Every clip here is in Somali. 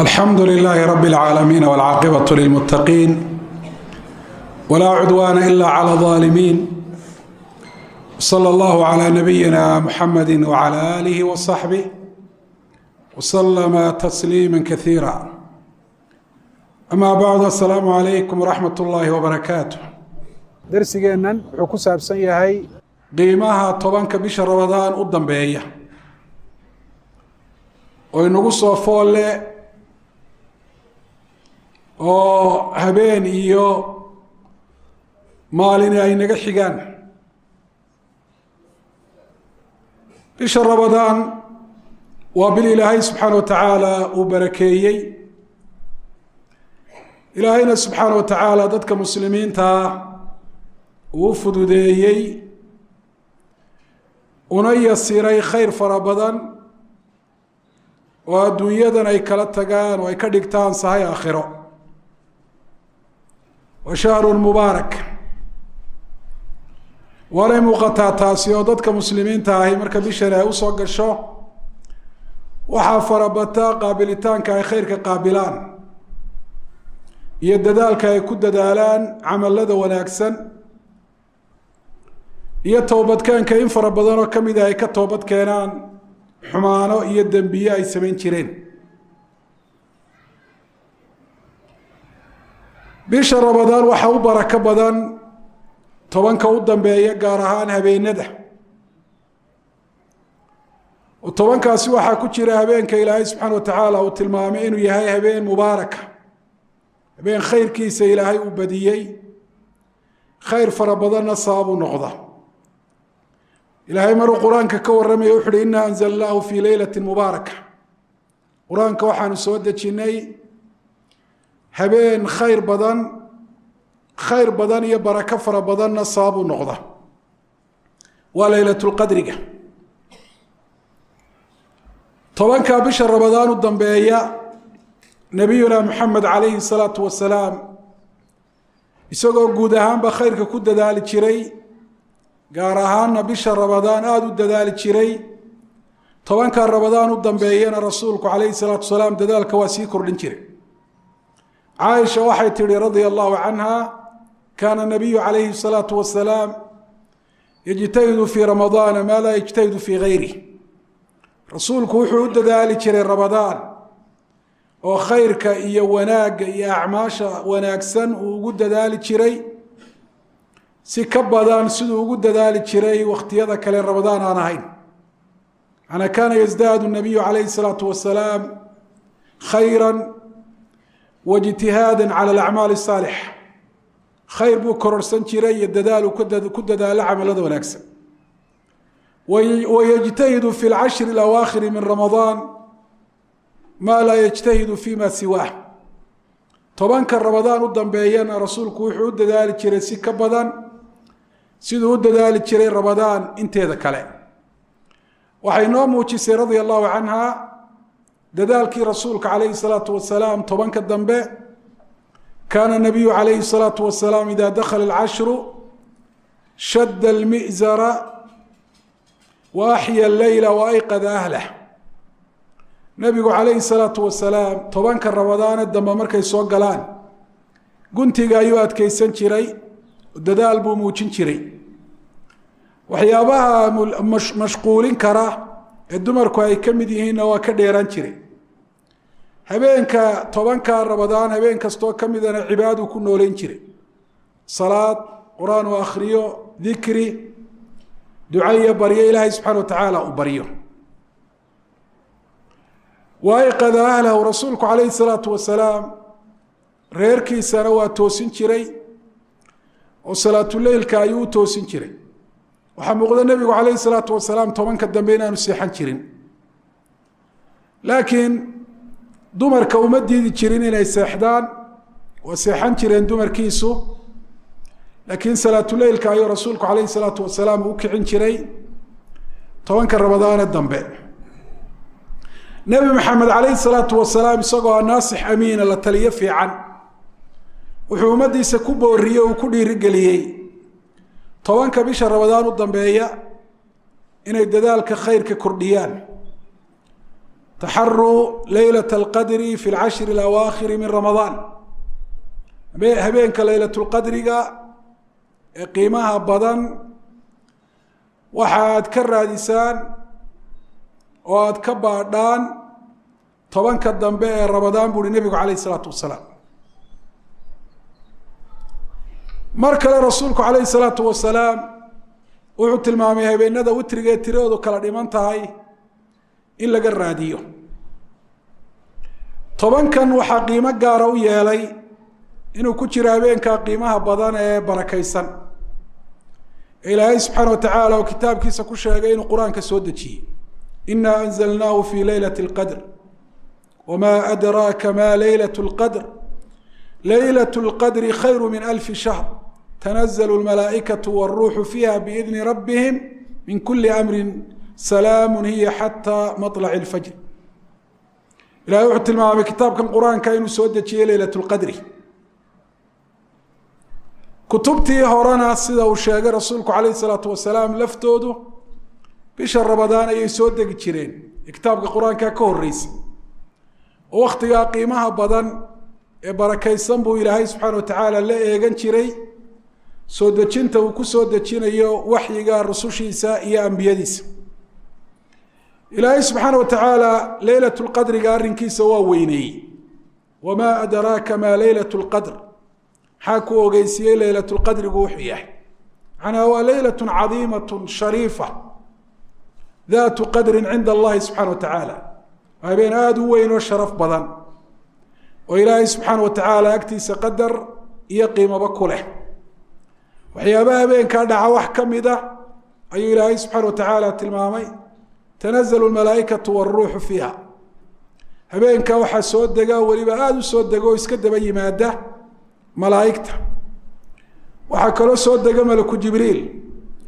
Alxamdu lilaahi rabi اlcaalamiin wاlcaaqibaة lilmuttaqiin wlaa cudwaana ila clى الظaalimiin wslى اllahu clى nabiyina muxamadi wclى aalih wصaxbih wslama tasliima kasiira. Ama bacdu, asalaamu calaykum waraxmat ullaahi wbarakaatu. Darsigeennan wuxuu ku saabsan yahay qiimaha 10-ka bisha Ramadaan u dambeeya oo inagu soo foolle oo habeen iyo maalin ay naga xigaan. Bisha Ramadaan waa bil Ilaahay subxaana wa tacaala uu barakeeyey, Ilaahayna subxaana wa tacaala dadka muslimiintaa uu fududeeyey una yasiray khayr fara badan oo adduunyadan ay kala tagaan oo ay ka dhigtaan sahay aakhiro. Wa shahrun mubaarak, waanay muuqataa taasi oo dadka muslimiinta ahi marka bishan ay usoo gasho waxaa farabata qaabilitaanka ay khayrka qaabilaan iyo dadaalka ay ku dadaalaan camalada wanaagsan iyo toobadkeenka in fara badan oo kamida ay ka toobad keenaan xumaano iyo dembiye ay samayn jireen. Bisha Ramadaan waxaa u barako badan 10-ka u dambeeya, gaar ahaan habeenada, oo 10-kaasi waxaa ku jira habeenka Ilaahay subxaana wa tacaala uu tilmaamay inuu yahay habeen mubaaraka, habeen khayrkiisa Ilaahay uu badiyey, khayr fara badanna sababu noqda. Ilaahay maruu qur-aanka ka warramaya wuxu uhi: "Inaa anzalnaahu fii leylati mubaaraka." Qur-aanka waxaanu soo dejinnay habeen khayr badan, khayr badan iyo barako fara badanna sababu noqda, waa leylatulqadriga. 10-ka bisha Ramadaan u dambeeya, nabiyuna Maxamed calayhi salaatu wasalaam isagoo guud ahaanba khayrka ku dadaali jiray, gaar ahaanna bisha Ramadaan aada u dadaali jiray, 10-ka Ramadaan u dambeeyana rasuulku calayhi salaatu wasalaam dadaalka waa sii kordhin jiray. Caaisha waxay tihi, radia allahu canha: "Kaana nabiyu calayhi salaatu wasalaam yajtahidu fii Ramadaana maa laa yajtahidu fii gayrih." Rasuulku wuxuu u dadaali jiray Ramadaan oo khayrka iyo wanaagga iyo acmaasha wanaagsan uu ugu dadaali jiray si ka badan siduu ugu dadaali jiray wakhtiyada kale Ramadaan aan ahayn. Macnaa, kaana yasdaadu nabiyu calayhi salaatu wasalaam khayra waijtihaada cala alacmaali asaalixa, khayr buu kororsan jiray iyo dadaal uu ku dadaalo camalada wanaagsan. Wayajtahidu fi lcashri alawaakhiri min Ramadaan maa laa yajtahidu fima siwaah. 10-ka Ramadaan u dambeeyana rasuulku wuxuu u dadaali jiray si ka badan siduu u dadaali jiray Ramadaan inteeda kale. Waxay noo muujisay, radia allahu canha, dadaalkii rasuulka calayhi salaatu wasalaam 10-ka dambe. Kaana nabiyu calayhi salaatu wasalaam ida dakhala alcashru shadda almi'zara wa axya alleyla wa ayqada ahlah. Nabigu calayhi salaatu wasalaam 10-ka Ramadaane dambe markay soo galaan guntiga ayuu adkeysan jiray, dadaal buu muujin jiray. Waxyaabaha mashquulin kara ee dumarku ay ka mid yihiinna waa ka dheeraan jiray. Habeenka 10-ka Ramadaan habeen kastoo ka midana cibaaduu ku nooleyn jiray: salaad, qur-aan uu akhriyo, dikri, duco iyo baryo Ilaahay subxana wa tacaala uu baryo. Wa ayqada ahlahu, rasuulku calayhi salaatu wasalaam reerkiisana waa toosin jiray oo salaatuleylka ayuu u toosin jiray. Waxaa muuqda nebigu calayhi salaatu wasalaam 10-ka dambe inaanu seexan jirin, laakiin dumarka uma diidi jirin inay seexdaan, waa seexan jireen dumarkiisu, laakiin salaatuleylka ayuu rasuulku calayhi salaatu wasalaam u kicin jiray 10-ka Ramadaane dambe. Nebi Maxamed calayhi salaatu wasalaam isagoo a naasix amiina, la taliyo fiican, wuxuu ummaddiisa ku booriyey, uu ku dhiirigeliyey 10-ka bisha Ramadaan u dambeeya inay dadaalka khayrka kordhiyaan. Taxaruu leylata alqadri fi lcashri alawaakhiri min ramadaan, habeenka leylatulqadriga ee qiimaha badan waxaad ka raadisaan oo aad ka baadhaan 10ka dambe ee Ramadaan, buuhi nebigu calayh isalaatu wasalaam. Mar kale rasuulku calayhi salaatu wasalaam wuxuu tilmaamay habeenada witriga ee tiradoodu kala dhiman tahay in laga raadiyo. 10kan waxaa qiimo gaara u yeelay inuu ku jiro habeenkaa qiimaha badan ee barakaysan. Ilaahay subxaana watacaala oo kitaabkiisa ku sheegay inuu qur-aanka soo dejiyey: inaa anzalnaahu fi leylati اlqadr wma adraaka ma leylat اlqadr, leylat اlqadri khayru min alfi shahr, tanazlu اlmalaaئikaة wاlruuxu fiiha biidni rabbihim min kuli amri, salaamu hiya xataa maطlaci اlfajr. Ilahay wuxuu tilmaamay kitaabkan qur-aanka inuu soo dejiyey leylat اlqadri. Kutubtii horena, sida uu sheegay rasuulku calayh isalaatu wasalaam, laftoodu bisha Ramadaan ayay soo degi jireen ee kitaabka qur-aanka ka horreysay, oo waktigaa qiimaha badan ee barakaysan buu Ilaahay subxaana wa tacaala la eegan jiray soo dejinta uu ku soo dejinayo waxyiga rusushiisa iyo ambiyadiisa. Ilaahay subxaana wa tacaala leylat lqadriga arrinkiisa waa weyneeyey: wamaa adraaka maa leylat lqadr, maxaa ku ogeysiiyey leylatulqadrigu wuxuu yahay? Macnaha waa leylat cadiimat shariifa daatu qadrin cinda allahi subxana wa tacaala, habeen aada u weyn oo sharaf badan oo Ilaahay subxaana wa tacaala agtiisa qadar iyo qiimaba ku leh. Waxyaabaha habeenkaa dhaca wax ka mida ayuu Ilaahay subxaana wa tacaala tilmaamay: tanazalu lmalaaikatu wاlruuxu fiiha. Habeenka waxaa soo dega, weliba aada u soo dega oo iska daba yimaada, malaa'igta. Waxaa kaloo soo dega malaku Jibriil,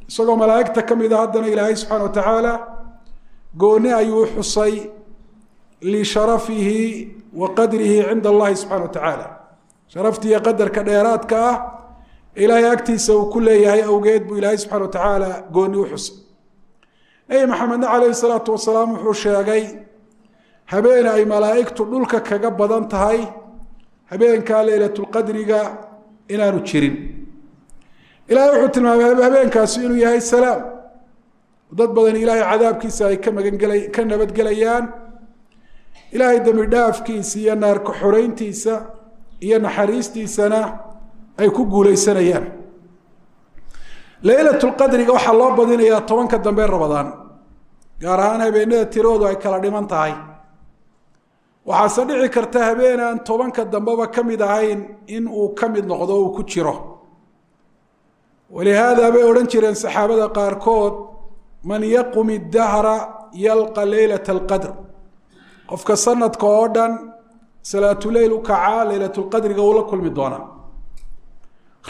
isagoo malaa'igta ka mida haddana Ilaahay subxaana wa tacaala gooni ayuu xusay lisharafihi wa qadrihi cinda allahi subxana wa tacaala. Sharaftiiyo qadarka dheeraadka ah Ilaahay agtiisa uu ku leeyahay awgeed buu Ilaahay subxana wa tacaala gooni u xusay. Nebi Maxamedna calayhi salaatu wasalaam wuxuu sheegay habeen ay malaa'igtu dhulka kaga badan tahay habeenkaa leylatulqadriga inaanu jirin. Ilahay wuxuu tilmaamay habeenkaasi inuu yahay salaam, dad badan Ilaahay cadaabkiisa ay ka magangela ka nabadgelayaan, Ilaahay dembi dhaafkiisa iyo naarka xoreyntiisa iyo naxariistiisana ay ku guuleysanayaan. Leylatulqadriga waxaa loo badinayaa 10ka dambe Ramadaan, gaar ahaan habeenada tiradoodu ay kala dhiman tahay. Waxaase dhici karta habeen aan 10ka dambeba ka mid ahayn in uu ka mid noqdo, uu ku jiro. Walihaada bay odhan jireen saxaabada qaarkood: man yaqum iddahra yalqa leylat alqadr, qofka sanadka oo dhan salaatuleyl u kacaa leylatulqadriga uu la kulmi doonaa.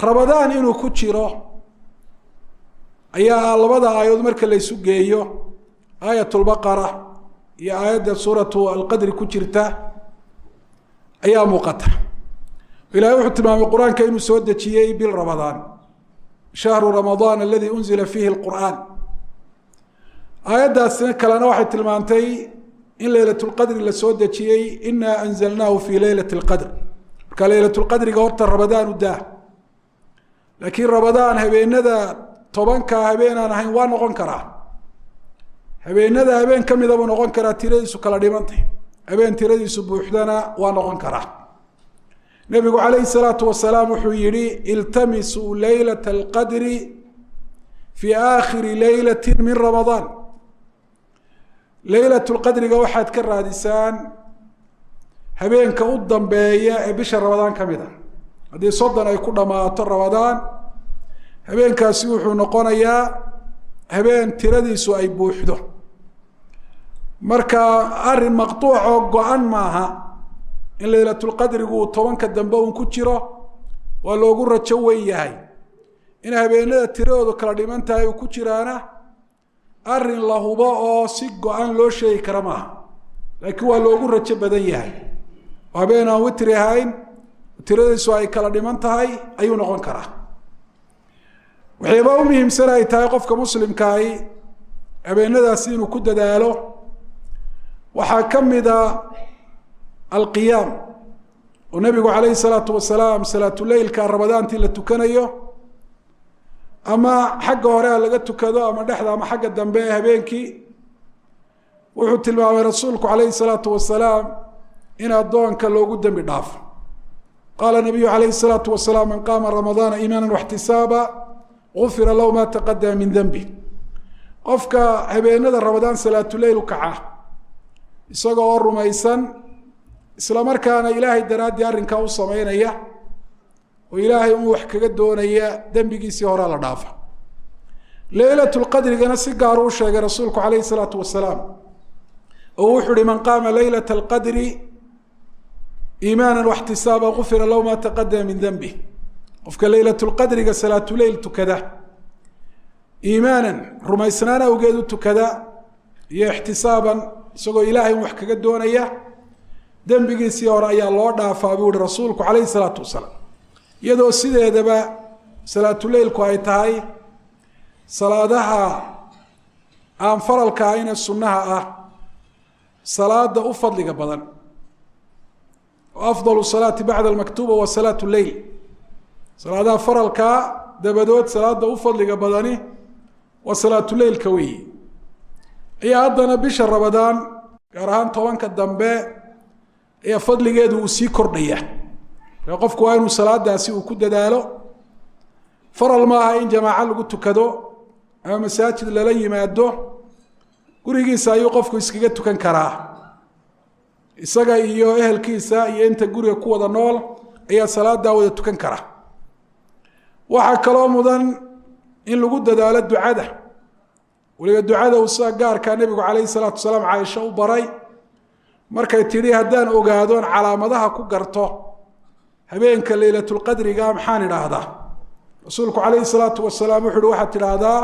Ramadaan inuu ku jiro ayaa labada aayadood marka la ysu geeyo, aayat lbaqara iyo aayadda suuratu alqadri ku jirta, ayaa muuqata. Ilahay wuxuu tilmaamay qur-aanka inuu soo dejiyey bil Ramadaan: shahru ramadaan aladi unzila fiihi lqur'aan. Aayaddaasina kalena waxay tilmaantay in leylatulqadri la soo dejiyey: inaa anzalnaahu fi leylati lqadr. Marka leylatulqadriga horta Ramadaan u daa, laakiin Ramadaan habeenada 10ka habeenaan ahayn waa noqon karaa. Habeenada habeen ka mida buu noqon karaa tiradiisu kala dhimantay, habeen tiradiisu buuxdana waa noqon karaa. Nebigu calayhi salaatu wasalaam wuxuu yihi: iltamisuu leylata alqadri fi aakhiri leylati min Ramadaan. Leylatulqadriga waxaad ka raadisaan habeenka u dambeeya ee bisha Ramadaan ka mid a. Haddii 30 ay ku dhammaato Ramadaan, habeenkaasi wuxuu noqonayaa habeen tiradiisu ay buuxdo. Marka arrin maqtuuc oo go-an maaha in leylatulqadrigu uu 10ka dambe uun ku jiro. Waa loogu rajo weyn yahay in habeenada tiradoodu kala dhiman tahay uu ku jiraana, arrin la hubo oo si go-an loo sheegi kara maaha, laakiin waa loogu rajo badan yahay oo habeen aan witri ahayn tiradiisu ay kala dhiman tahay ayuu noqon karaa. Waxyaabaa u muhiimsan ay tahay qofka muslimkaahi habeenadaasi inuu ku dadaalo Waxaa ka mida alqiyaam, oo nabigu calayhi salaatu wasalaam salaatuleylka ramadaantii la tukanayo, ama xagga hore ha laga tukado ama dhexda ama xagga dambe ee habeenkii, wuxuu tilmaamay rasuulku calayhi salaatu wasalaam in addoonka loogu dembi dhaafo. Qaala nabiyu calayhi salaatu wasalaam: man qaama ramadaana iimaana waxtisaaba gufira lahu ma taqadama min denbi. Qofka habeenada ramadaan salaatuleyl u kaca isagoo oo rumaysan, isla markaana ilaahay daraaddii arrinkaa u sameynaya oo ilaahay un wax kaga doonaya, dembigiisii horaa la dhaafa. Leylatulqadrigana si gaaru u sheegay rasuulku calayhi salaatu wasalaam, oo wuxuu uhi: man qaama leylata alqadri iimaana waxtisaaba gufira lahu ma taqadama min denbi. Qofka leylatulqadriga salaatuleyl tukada, iimaanan rumaysnaan awgeed u tukada iyo ixtisaaban, isagoo ilaahay un wax kaga doonaya, dembigiisii hore ayaa loo dhaafaa, buu yihi rasuulku calayhi salaatu wasalaam. Iyadoo sideedaba salaatuleylku ay tahay salaadaha aan faralka ahayne sunnaha ah salaada u fadliga badan, afdalu salaati bacda almaktuuba wa salaatu leyl, salaadaha faralkaa dabadood salaada u fadliga badani waa salaatuleylka weeyi, ayaa haddana bisha Ramadaan, gaar ahaan 10-ka dambe, ayaa fadligeedu uu sii kordhaya. Marka qofku waa inuu salaadaasi uu ku dadaalo. Faral maaha in jamaaco lagu tukado ama masaajid lala yimaado, gurigiisa ayuu qofku iskaga tukan karaa, isaga iyo ehelkiisa iyo inta guriga ku wada nool ayaa salaadaa wada tukan kara. Waxaa kaloo mudan in lagu dadaalo ducada, weliba ducada uu sida gaarkaa nebigu calayhi salaatu wasalaam Caaisha u baray, markay tidhi: haddaan ogaadoon calaamadaha ku garto habeenka leylatulqadriga maxaan idhaahdaa? Rasuulku calayhi salaatu wasalaam wuxu uhi: waxaad tidhaahdaa: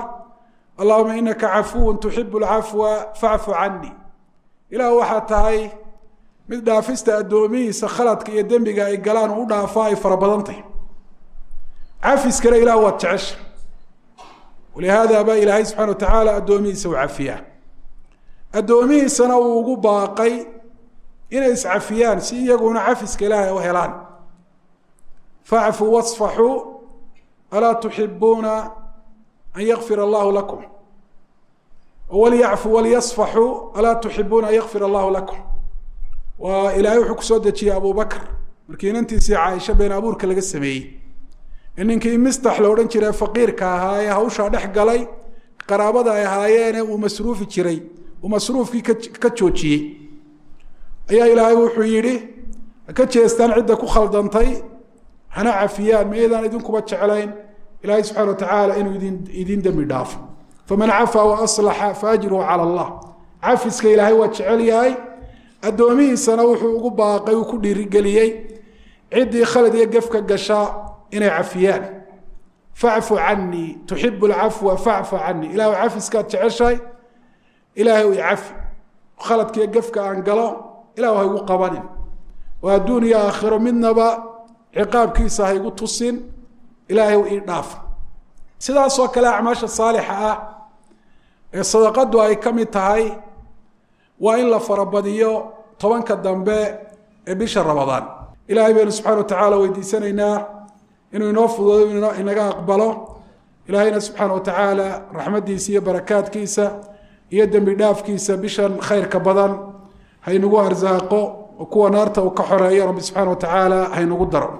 allahuma inaka cafuwun tuxibu alcafwa facfu cani. Ilaah, waxaad tahay mid dhaafista addoomihiisa khaladka iyo dembiga ay galaan u dhaafaa ay fara badantahy, cafiskana Ilah waad jecesha. Walihaada baa Ilaahay subxana wa tacaala addoomihiisa u cafiyaa, addoomihiisana uu ugu baaqay inay iscafiyaan si iyaguna cafiska Ilaahay u helaan. Facfuu wasfaxuu, alaa tuxibuuna an yakfir allahu lakum? Walyacfuu walyasfaxuu, alaa tuxibuuna an yakfir allahu lakum? Waa Ilaahay wuxuu kusoo dejiyey Abu Bakr markii inantiisii Caaisha been abuurka laga sameeyey, in ninkii Mistax la odhan jiray faqiirka ahaa ee hawshaa dhex galay, qaraabada ay ahaayeene uu masruufi jiray, uu masruufkii ka joojiyey, ayaa Ilaahay wuxuu yidhi: ha ka jeestaan cidda ku khaldantay, hana cafiyaan, miyaydaan idinkuba jeclayn Ilaahay subxana wa tacaala inuu idin dembi dhaafo? Faman cafaa wa aslaxa fa ajruhu cala Allah. Cafiska Ilaahay waa jecel yahay, addoomihiisana wuxuu ugu baaqay, uu ku dhiirigeliyey ciddii khalad iyo gefka gasha inay cafiyaan. Facfu canii, tuxibu alcafwa facfu canii. Ilahu, cafiskaad jeceshahay, Ilaahay i cafi, khaladkiiyo gefka aan galo Ilahu ha igu qabanin, oo adduun iyo aakhiro midnaba ciqaabkiisa ha igu tusin, Ilaahay ii dhaaf. Sidaasoo kale acmaasha saalixa ah ee sadaqadu ay ka mid tahay waa in la farabadiyo 10-ka dambe ee bisha Ramadaan. Ilahay baynu subxana wa tacaala weydiisanaynaa inuu inoo fududo, inaga aqbalo. Ilaahayna subxaana wa tacaala raxmaddiisa iyo barakaadkiisa iyo dembi dhaafkiisa bishan khayrka badan haynagu arsaaqo, oo kuwa naarta uu ka xoreeyo Rabbi subxana wa tacaala haynagu daro.